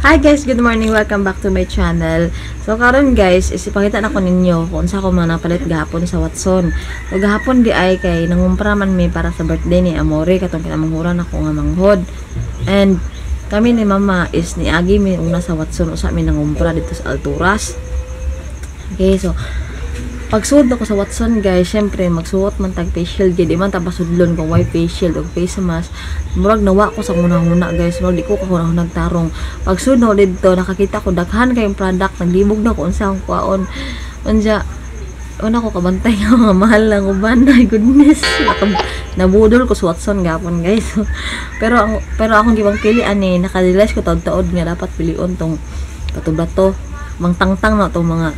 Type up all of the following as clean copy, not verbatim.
Hi guys, good morning. Welcome back to my channel. So karon guys, is ipakita na ko ninyo kung unsa ko mga napalit gahapon sa Watson. So gahapon di ay kay nangumpra man mi para sa birthday ni Amore, katong kinamanghuran ako nga manghod. And kami ni Mama is niagi mi una sa Watson, usa mi nangumpra dito sa Alturas. Okay, so pagsuod ako sa Watson guys, syempre magsuot man tag face shield kay di man ta pasudlon kung way face shield o face mask. Murag nawa ko sa hunahuna guys, murag di ko kahuna-hunag tarong. Pagsuod na ko didto, nakakita ko daghan kayong product, naglibog na ko unsa akong kuhaon. Unsa una ko kabantay nga mga mahal lang uban. My goodness. Nabudol ko sa Watson gapon guys. Pero akong gibang pili ani, naka-realize ko taod-taod nga dapat pilion tong bato-bato. Mangtangtang na tong mga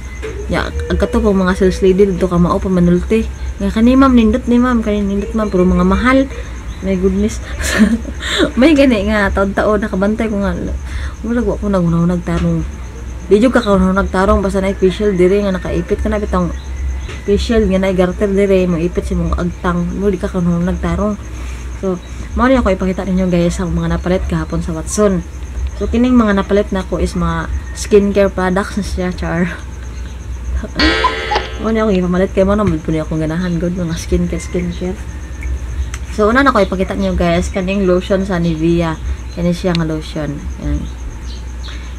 ya, ang kato pong mga sales lady dito ka mao pa manulti. Nga kani ma'am nindot ni ma'am, kani nindot ma'am, pero mga mahal. My goodness. May gani nga taod-taod nakabantay ko nga murag wa ko naghunahunag tarong. Di jud ka kahunahunag tarong basta na facial dire nga nakaipit ka na bitong facial nga na garter dire mo ipit sa imong agtang mo, di ka kahunahunag tarong. So mao ni ako ipakita ninyo guys ang mga napalit gahapon sa Watson. So kining mga napalit nako is mga skincare products na siya, char. Mao ni ako ipamalit kay mo na po ni akong ganahan gud mga skincare skincare. So una na ko ipakita niyo guys kaning lotion sa Nivea. Kani siya nga lotion. Yan.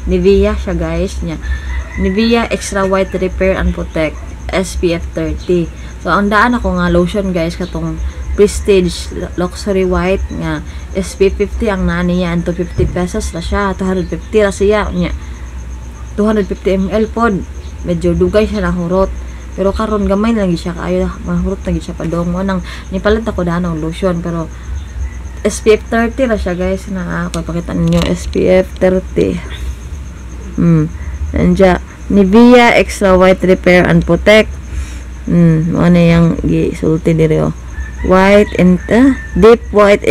Nivea siya guys niya. Nivea Extra White Repair and Protect SPF 30. So ang daan ako nga lotion guys katong Prestige Luxury White nga SPF 50 ang naa niya and 250 pesos ra siya, 250 ra siya niya. 250 ml pod. Medyo dugay siya nahurot. Pero karon gamay na lang gyud siya kaayo, mahurot na gyud siya padong mo nang nipalit ako daan ng lotion, pero SPF 30 ra siya guys na ako ipakita ninyo SPF 30. Anja Nivea Extra White Repair and Protect. Mo na yang gisulti diri oh. White and deep white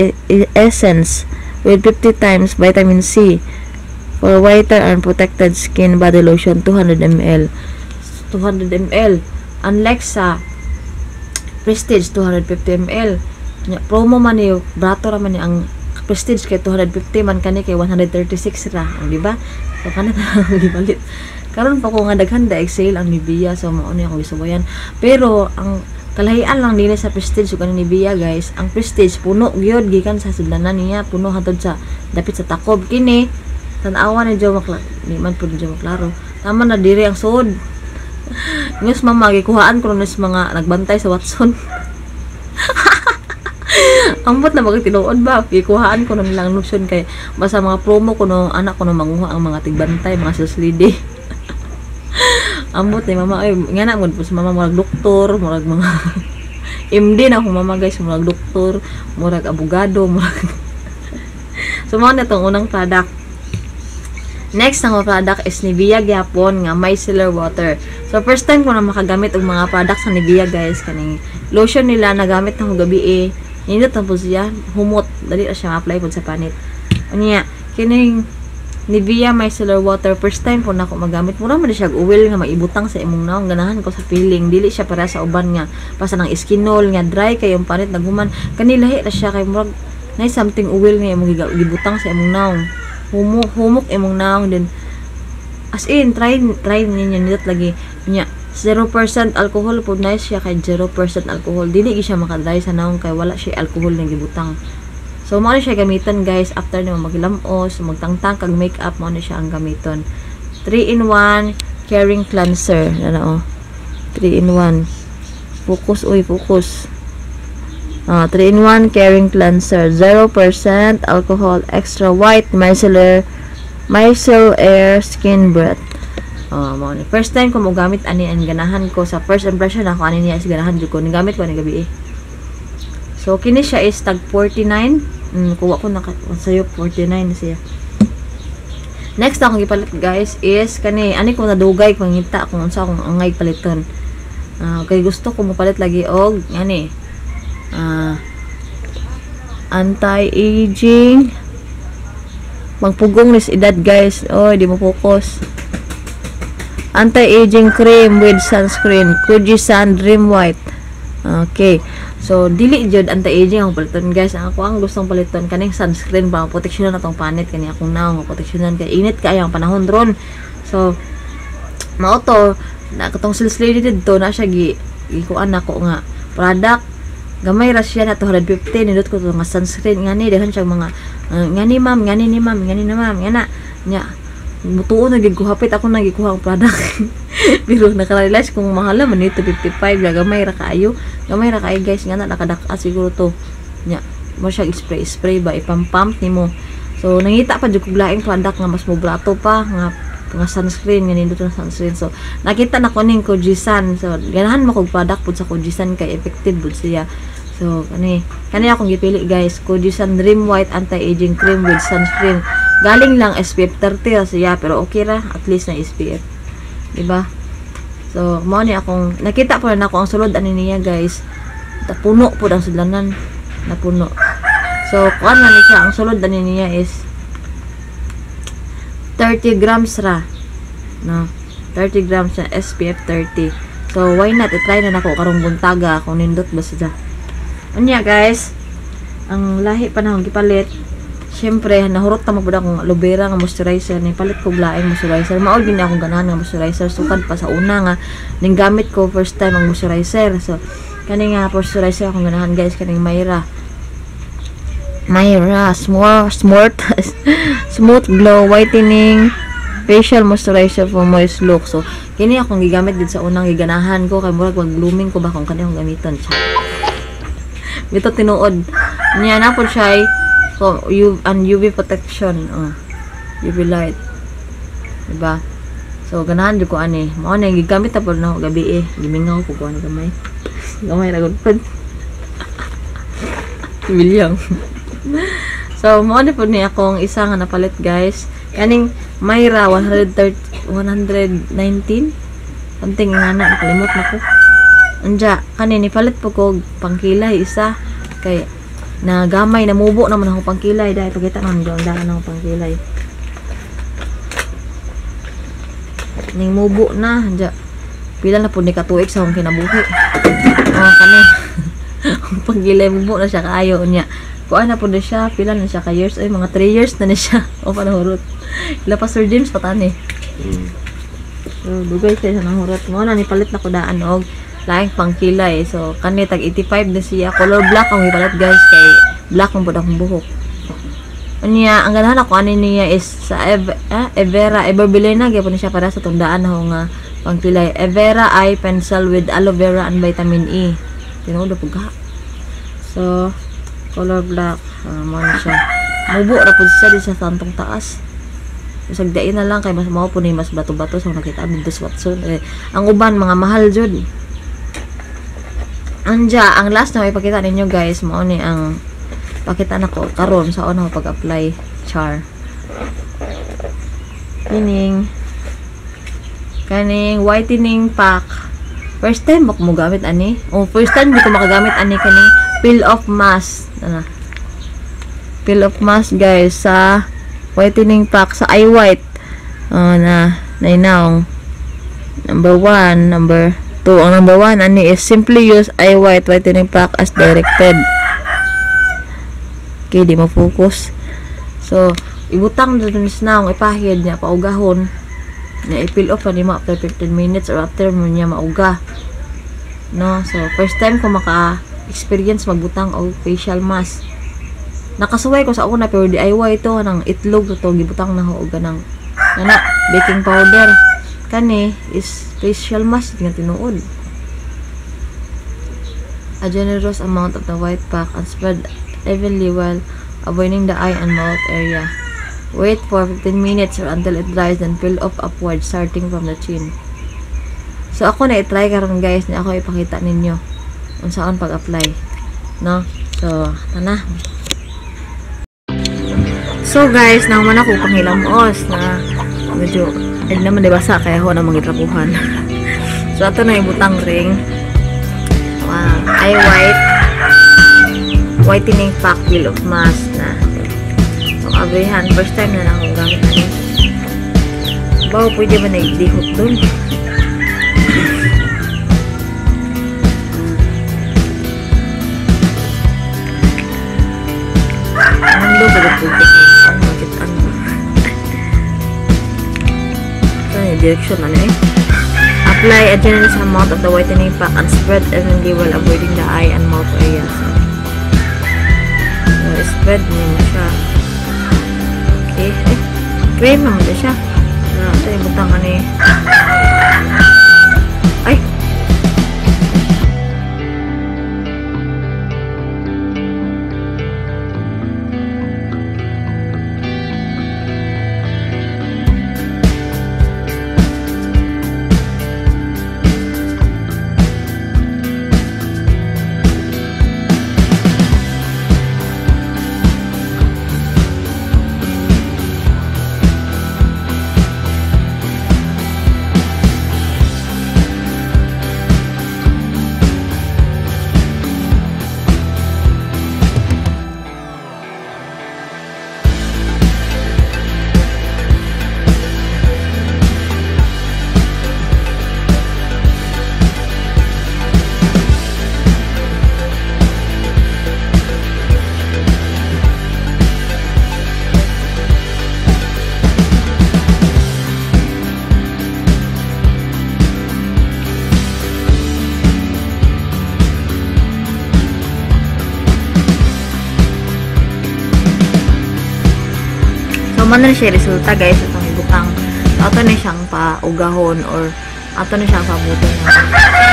essence with 50 times vitamin C for whiter and protected skin body lotion 200 ml. 200 ml. Unlike sa Prestige 250 ml. Nya, promo man ni brato ra man ni ang Prestige kay 250 man, kani kay 136 ra, ang di ba? So kana na ang gipalit. Karon pa ko nga daghan da sale ang Nivea, so mao ni akong gisubayan. Pero ang kalahian lang dinhi sa Prestige ug kaning Nivea guys, ang Prestige puno gyud gikan sa sudlanan niya, puno hantod sa dapit sa takob. Kini tan-awa ni Jo makla, di man pud jo maklaro. Tama na diri ang sud. Ngus mama gikuhaan ko nis mga nagbantay sa Watson. Ambot na bagay tinuod ba? Gikuhaan ko na nilang lotion kay basta mga promo ko no anak ko no manguha ang mga tigbantay, mga sales lady. Ambot ni mama ay nga na mo sa mama, murag doktor, murag mga MD na akong mama guys, murag doktor, murag abogado, murag. So mao na tong unang product. Next ang product is Nivea gyapon nga micellar water. So first time ko na makagamit og mga product sa Nivea guys, kaning lotion nila nagamit na ko gabi eh. Nindot na po siya, humot, dali ra siya ma-apply pod sa panit. Unya, kining Nivea micellar water, first time po na ako magamit. Mura man siya og oil nga maibutang sa imong nawong. Ganahan ko sa feeling, dili siya para sa uban nga pasa ng Skinol nga dry kay yung panit naghuman. Kani lahi ra siya kay murag na something oil nga imong gibutang sa imong nawong. Humok humok imong nawong din. As in, try try ninyo, nindot lagi. Nya, 0% alcohol po, nice siya kay 0% alcohol. Dili gyud siya makadry sa nawong kay wala siya alcohol nga gibutang. So mao na siya gamiton guys after nimo magilamos, magtangtang kag makeup, mao na siya ang gamiton. 3 in 1 caring cleanser. Ano oh. 3 in 1. Focus oy, focus. 3 in 1 caring cleanser, 0% alcohol, extra white micellar micellar skin breath. Mao ni. First time ko mo gamit ani ang ganahan ko sa first impression ako ani niya is ganahan jud ko. Nigamit ko ni gabi eh. So kini siya is tag 49. Kuha ko na sayo 49 na siya. Next akong gipalit guys is kani ani ko nadugay ko ngita kung unsa akong angay paliton. Kay gusto ko mopalit lagi og ngani. Anti-aging, magpugong nis edad guys. Oy, di mo focus. Anti-aging cream with sunscreen, Kojie San Dream White. Okay. So, dili jud anti-aging ang paliton, guys. Ang ako ang gustong paliton kaning sunscreen ba, proteksyonan na tong panit kani akong naong, proteksyonan kay init kaayo ang panahon ron. So, mao to na katong sales lady didto na siya gi gikuan nako nga product, gamay ra siya na 250. Nindot ko to nga sunscreen nga ni daghan siya mga ngani ma'am, ngani ni ma'am, ngani na ma'am, ngana nya mutuo na gid ko, hapit ako na gikuha ang product, pero naka-realize kung mahal man nito, 55 ya, gamay ra kaayo, gamay ra kaayo, guys. Nga na nakadak-a siguro to nya mo siya spray spray ba, ipampump nimo. So nangita pa jud kog laing product nga mas mobrato pa nga nga sunscreen, nga nindot na sunscreen. So nakita na ko ning Kojie-San. So ganahan mo kog product pud sa Kojie-San kay effective pud siya. So kani kani akong gipili, guys, Kojie-San Dream White Anti-Aging Cream with Sunscreen. Galing lang SPF 30 ra siya, pero okay ra, at least na SPF, di ba? So mao ni akong nakita po na ako ang sulod ani niya, guys. Puno pud ang sudlanan, napuno. So kuan na ni siya, ang sulod ani niya is 30 grams ra, no? 30 grams na SPF 30. So why not, i-try na nako karong buntaga kung nindot ba siya. Unya guys, ang lahi pa na akong gipalit, syempre nahurot na magpud akong aloe vera nga moisturizer, ni palit ko laing moisturizer. Mao gid akong ganahan nga moisturizer sukad pa sa una nga ning gamit ko first time ang moisturizer. So kani nga moisturizer akong ganahan, guys, kaning Myra Myra Smooth Smooth Smooth Glow Whitening Facial Moisturizer for Moist Look. So kini akong gigamit din sa unang, giganahan ko kay murag mag blooming ko ba kung kani akong gamiton siya. Bito tinuod. Niya na po siya so, U and UV protection. Oh, UV light. Diba? So ganahan jud ko ani. Mao na gigamit na po na ako gabi eh. Gimingaw ko ko ani gamay. Gamay ra gud pud. Bilyang. So mao na po ni akong isa nga napalit, guys. Kaning Myra 130, 119 something nga na, nakalimot na ko. Anja, kani nipalit po ko pangkilay isa kay na gamay, namubo naman ako pangkilay dahil pagkita naman ang daan ako pangkilay. Ning mubo na, anja. Pila na po ni katuig sa akong kinabuhi. Oh, kani. Ang pangkilay mubo na siya kaayo niya. Kuan na po na siya, pila na siya ka years, ay mga 3 years na na siya. O panahurot. Ila pa Sir James patani. So dugay siya sa nahurot. Mo na nipalit na ko daan og laing pangkilay. So kani tag 85 na siya. Color black ang ipalit, guys, kay black ang pud akong buhok. Unya, ang ganahan ako ani niya is sa Evera, Everbilena gyapon ni siya para sa tundaan ako nga pangkilay. Evera Eye Pencil with Aloe Vera and Vitamin E. Tinuod pud ka. So color black, mo na siya. Mubo ra pud siya di sa tantong taas. Bisag dain na lang kay mas mao po ni mas bato-bato sa nakita dito sa Watson. Eh, ang uban mga mahal jud. Anja, ang last na ipakita ninyo, guys, mao ni ang pakita nako karon sa una ko pag-apply, char. Kining kaning whitening pack. First time ba ko mo gamit ani? Oh, first time di ko makagamit ani, kaning peel off mask. Ano? Peel off mask, guys, sa whitening pack sa eye white. Oh, na nainaong number 1, number 2. Ang number 1 ani is simply use eye white whitening pack as directed. Okay, di mo focus. So, ibutang dito ni naong, ipahid niya paugahon. Na i-peel off ani mo after 15 minutes or after mo niya mauga. No, so first time ko maka-experience magbutang og facial mask. Nakasuway ko sa una pero DIY ito ng itlog to gibutang na ho og ganang nana baking powder. Kani is facial mask nga tinuod. A generous amount of the white pack and spread evenly while avoiding the eye and mouth area. Wait for 15 minutes or until it dries, then peel off upward starting from the chin. So ako na i-try karon, guys, ni ako ipakita ninyo unsaon pag-apply. No? So, tana. So guys, naman ako panghilamos na medyo ay naman di basa kaya ho na mangitrapuhan. So ato na ibutang ring. Wow, eye white whitening pack peel off mask na. So abrihan, first time na lang akong gamit ani. Bawo pwede ba na i-dihot dun? direction ano eh. Apply a generous amount of the whitening pack and spread evenly while avoiding the eye and mouth area. So, spread niyo siya. Okay. Eh, cream naman siya. Ito yung butang ano eh. Ay! So, man na siya resulta guys itong ibutang. So, ato na siyang paugahon or ato na siyang pabuton na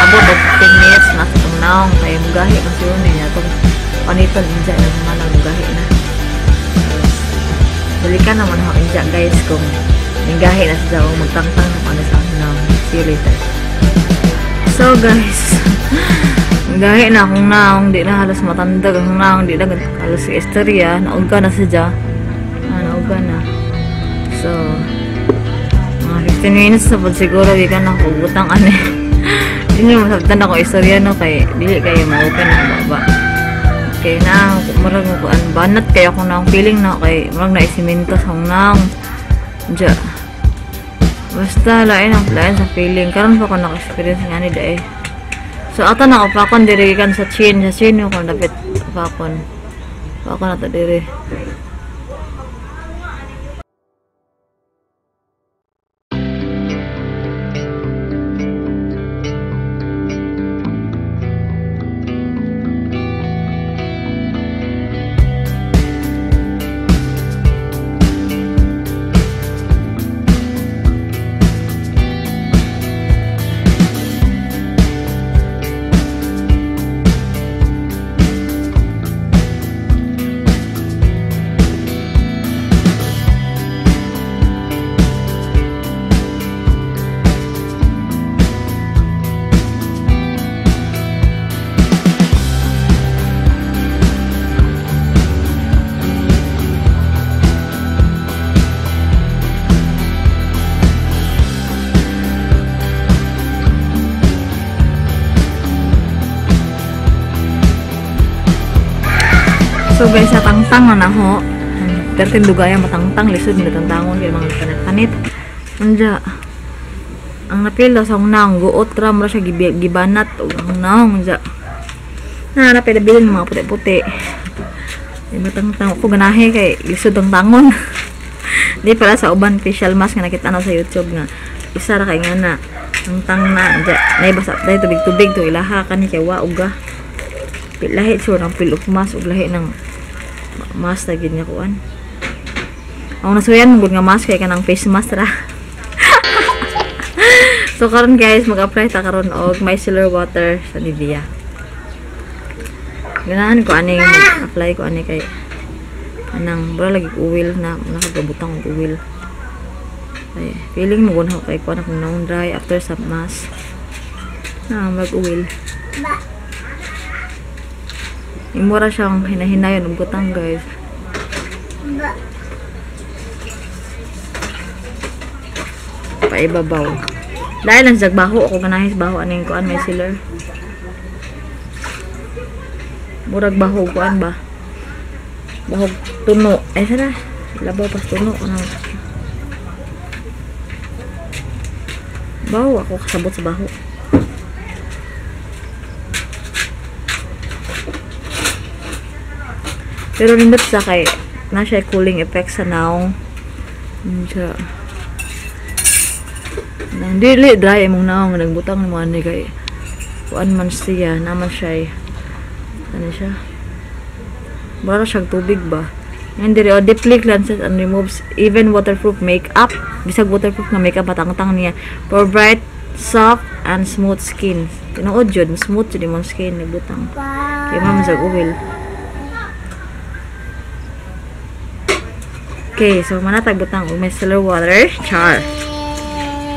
abot og 10 minutes na sa itong naong kaya mugahi ang siguro niya itong paniton inja na mga nagmugahi na. So, balikan naman ako inja guys kung nanggahi na siya o magtangtang na ano sa naong. See you later. So guys, gahi na akong naong, di na halos matandag ang naong, di na halos si istorya, nauga na siya. Nauga na. So, mga 15 minutes na po siguro, di ka na kubutang ano eh. Hindi nyo masabtan ako istorya no, kay dili kayo ma-open ang baba. Okay na, murag mo kuan, banat kayo akong naong feeling na, kay murag na isiminto sa akong naong. Diya. Basta, lain ang lain sa feeling. Karon pa ko naka-experience nga ni dae. So, ato na upakon diri kan sa chin. Sa chin yung kung dapat upakon. Upakon na to diri. So guys, sa tangtang na ho. Pertin dugaya matangtang lisod na tangtangon kay mga panit-panit. Anja. Ang napil daw sa akong naong guot ra mura siya gibanat og ang naong anja. Na napil bilin mga puti-puti. Di matangtang ko ganahe kay lisod ang tangon. Di pala sa uban facial mask nga nakita na sa YouTube nga isa ra kay nga na tangtang na anja. Nay basa day tubig-tubig to ilaha kani kay wa uga. Lahi sure ang pil of mask ug lahi ng mask na gid nga kuan. Ang nasuyan mo gud nga mask kay kanang face mask ra. So karon guys, mag-apply ta karon og micellar water sa Nivea. Ganahan ko ani mag-apply ko ani kay anang bra lagi oil na nakagabutang og oil. Ay, feeling mo gud kay kuan akong naong dry after sa mask. Na mag-oil. Imura siyang hinahinayon og butang guys. Paibabaw. Dahil lang sa baho ako ganahis baho aning kuan micellar. Murag baho kuan ba? Baho tuno. Ay sara. Labaw pas tuno ano. Baho ako kasabot sa baho. Pero nindot sa kay na siya cooling effect sa naong. Siya. Nang dili dry imong naong nagbutang mo ani kay kuan man siya, naman siya. Ano siya? Mura siyang tubig ba? Yan diri, oh, deeply cleanses and removes even waterproof makeup. Bisag waterproof nga makeup patangtang niya. For bright, soft and smooth skin. Tinuod jud, smooth jud imong skin nagbutang. Kay ma'am sa oil. Okay, so manatag butang og micellar water, char.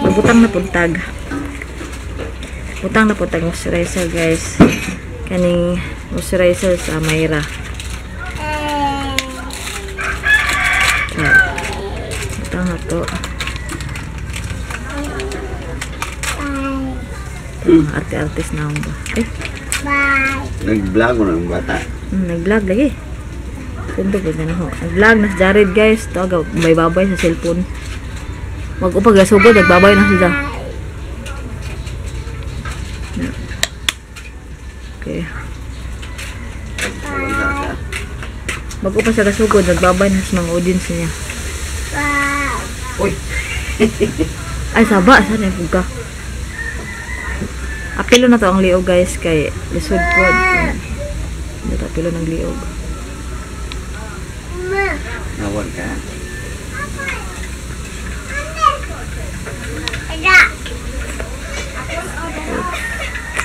Magbutang na pud tag. Butang na pud tag moisturizer, guys. Kaning moisturizer sa Myra. Char. Butang na to. Arte-artist na ba? Eh. Nag-vlog mo ng bata. Nag-vlog lagi. Sundo po na ho. Nag-vlog na si Jared, guys. Ito, bay-babay sa cellphone. Mag-upag gasugod, nagbabay na siya. Okay. Mag-upa siya gasugod, nagbabay na sa mga audience niya. Uy! Ay, saba. Saan yung puga? Apilo na to ang liog, guys, kay lisod po. Ito, apilo ng liog. Nawal ka?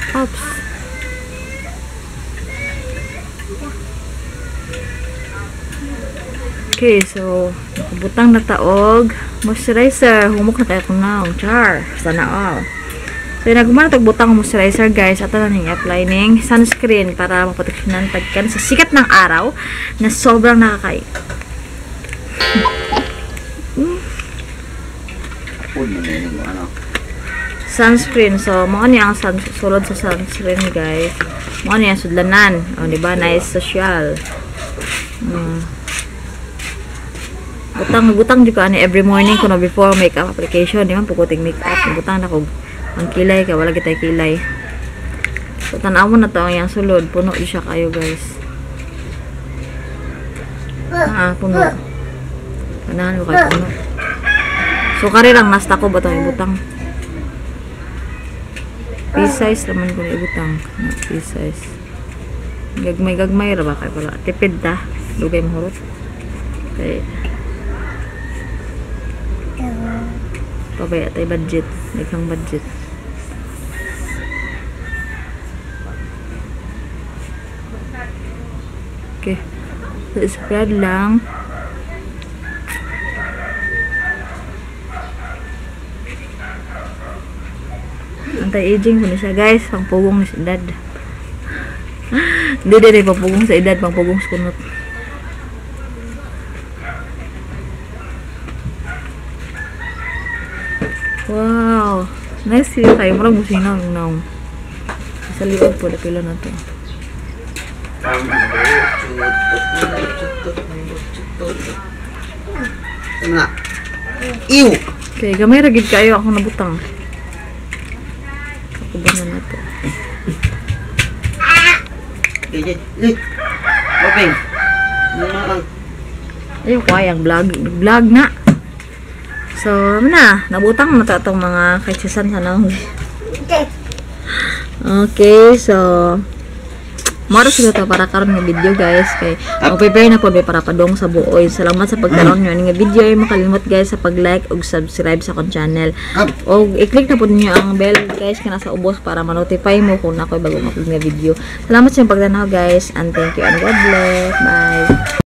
Oops. Okay, so butang na taog moisturizer. Humok na kayo kung naong. Char. Sana all. So, nagumana tag butang moisturizer, guys. Ato na ning apply ning sunscreen para maproteksyonan tagkan sa sikat ng araw na sobrang nakakay. Sunscreen. So, mao ni ang sulod sa sunscreen, guys. Mao ni ang sudlanan. O, di ba? Nice social. Butang jud ko ani every morning kuno before makeup application. Di man puguting makeup. Butang na ko ang kilay kay wala kitay kilay. So, tan-aw mo na to ang iyang sulod. Puno di siya kayo, guys. Ah, puno. Panahan ko kay puno. So, kari lang nasta ko ba itong ibutang? P-size naman ko na ibutang. P-size. Gagmay-gagmay ra ba kay wala. Tipid ta. Dugay mahurot. Okay. Pabaya tay budget. Daghang budget. Okay. So, spread lang. Anti-aging po siya, guys. Pangpugong sa edad. Hindi din pangpugong sa edad. Pangpugong sa kunot. Wow! Nice siya kayo. Murag musinaw yung naong. Sa liog po. Napila na to. Ew! Okay, gamay ra gid kayo akong nabutang. Ako ba na to? Ayun, kayang vlog. Vlog na. So, na. Nabutang na to itong mga kaitsisan sa naong. Okay, so maro sila to para karon nga video, guys, kay mag-prepare na po para padong sa buoy. Salamat sa pagkaron nyo nga video. Ay makalimot, guys, sa pag-like ug subscribe sa akong channel. Og i-click na po niyo ang bell, guys, kana sa ubos para ma-notify mo kung ako'y bagong upload nga video. Salamat sa inyong pagtanaw, guys, and thank you and God bless. Bye.